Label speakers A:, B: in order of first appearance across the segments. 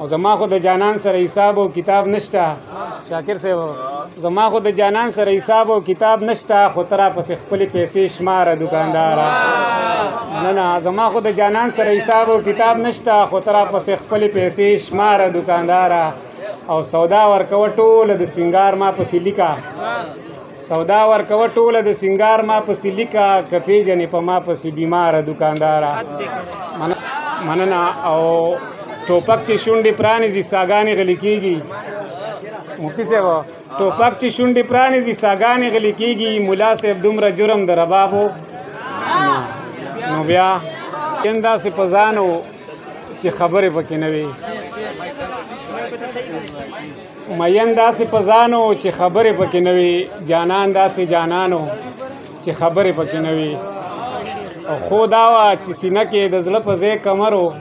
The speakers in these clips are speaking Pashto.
A: او زما خو د جانان سره حساب او کتاب نشته شاکر صاحب، زما خو د جانان سره حساب او کتاب نشته، خو ترا پسې خپلې پیسې شماره دکانداره. نه نه، زما خو د جانان سره حساب او کتاب نشته، خو ترا پسې خپلې پیسې شماره دکانداره. او سودا ورکوه ټوله د سنګار ما پسې لیکه، سودا ورکوه ټوله د سنګار ما پسې لیکه، که پېژنې په ما پسې بیماره دکانداره. مننه. او ټوپک چې شونډې پرانیزي ساګانې غلي کېږي. مفتي صاحب، ټوپک چې شونډې پرانیزي ساګانې غلي کېږي، ملا صاحب دومره جرم د ربابو نو بیا ان داسې په ځان و چې خبرې پکې نه وي. مین داسې په ځان و چې خبرې پکې نه وي، جانان داسې جانان و چې خبرې پکې نه وي. او خو دا وه چې سینه کې د زړه په ځای کمر و،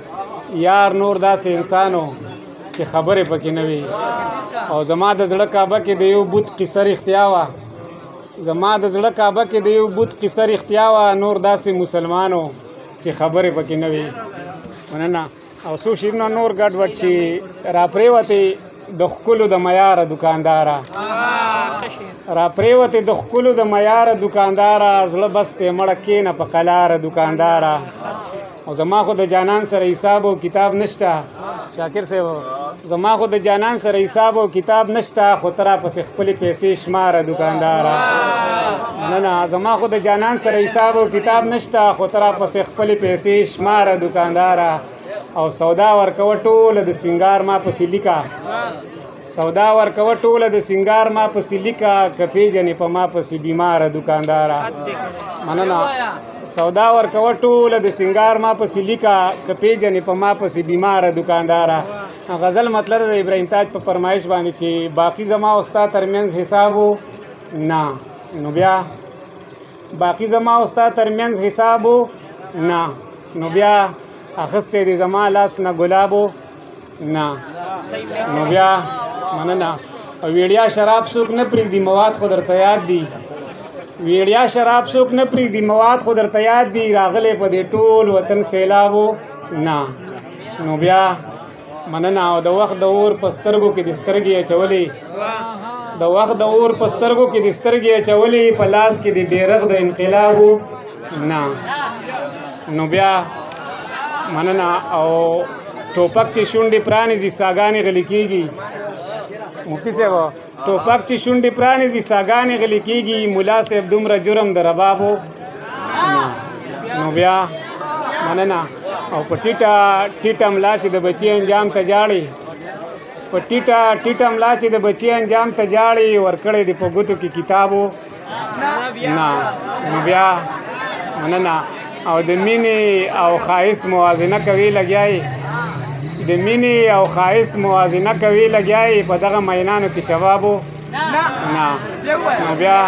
A: یار نور داسې انسان و چې خبرې پکې نه وي. او زما د زړه کعبه کې د یو بت قصه رښتیا وه، زما د زړه کعبه کې د یو بت قصه رښتیا وه، نور داسې مسلمان و چې خبرې پکې نه وي. مننه. او څو شعرونه نور ګډوډ چې راپرېوتې د ښکلو د معیاره دکانداره، راپرېوتې د ښکلو د معیاره دکانداره، زړه بس دی مړه کښېنه په قلاره دکانداره. او زما خو د جانان سره حساب او کتاب نشته شاکر صاحب، زما خو د جانان سره حساب او کتاب نشته، خو ته راپسې خپلې پیسې شماره دکانداره. نه نه، زما خو د جانان سره حساب او کتاب نشته، خو ته راپسې خپلې پیسې شماره دکانداره. او سودا ورکوه ټوله د سنګار ما پسې لیکه، سودا ورکوه ټوله د سنګار ما پسې لیکه، که پېژنې په ما پسې بیماره دکانداره. مننه. سودا ورکوه ټوله د سنګار ما پسې لیکه، که پېژنې په ما پسې بیماره دکانداره. غزل مطلب د ابراهیم تاج په فرمایش باندې چې باقي زما او ستا ترمنځ حساب و نه، نو بیا باقي زما او ستا ترمنځ حساب و نه، نو بیا اخیستی دی زما لاس نه ګلابو نه، نو بیا مننه. او ویړیا شراب څوک نه پرېږدي، مواد خو درته یاد دي. ویړیا شراب څوک نه پرېږدي، مواد خو درته یاد دي، راغلی په دې ټول وطن سیلابو نه، نو بیا مننه. او د وخت د اور په سترګو کې د سترګې اچولې، د وخت د اور په سترګو کې د سترګې اچولې، په لاس کې د بیرغ د انقلابو نه، نو بیا مننه. او ټوپک چې شونډې پرانیزي ساګانې غلي کېږي. مفتي صاحب، ټوپک چې شونډې پرانیزي ساګانې غلي کېږي، ملا صاحب دومره جرم د ربابو نو بیا مننه. او په ټیټه ټیټه ملا چې د بچي انجام ته جاړي، په ټیټه ټیټه ملا چې د بچي انجام ته جاړي، ورکړی دی په ګوتو کې کتابو نه، نو بیا مننه. او د مینې او ښایست موازنه کوي لګیای، د مینې او ښایست موازنه کوي لګیای، په دغه مینانو کې شبابو نه، نو بیا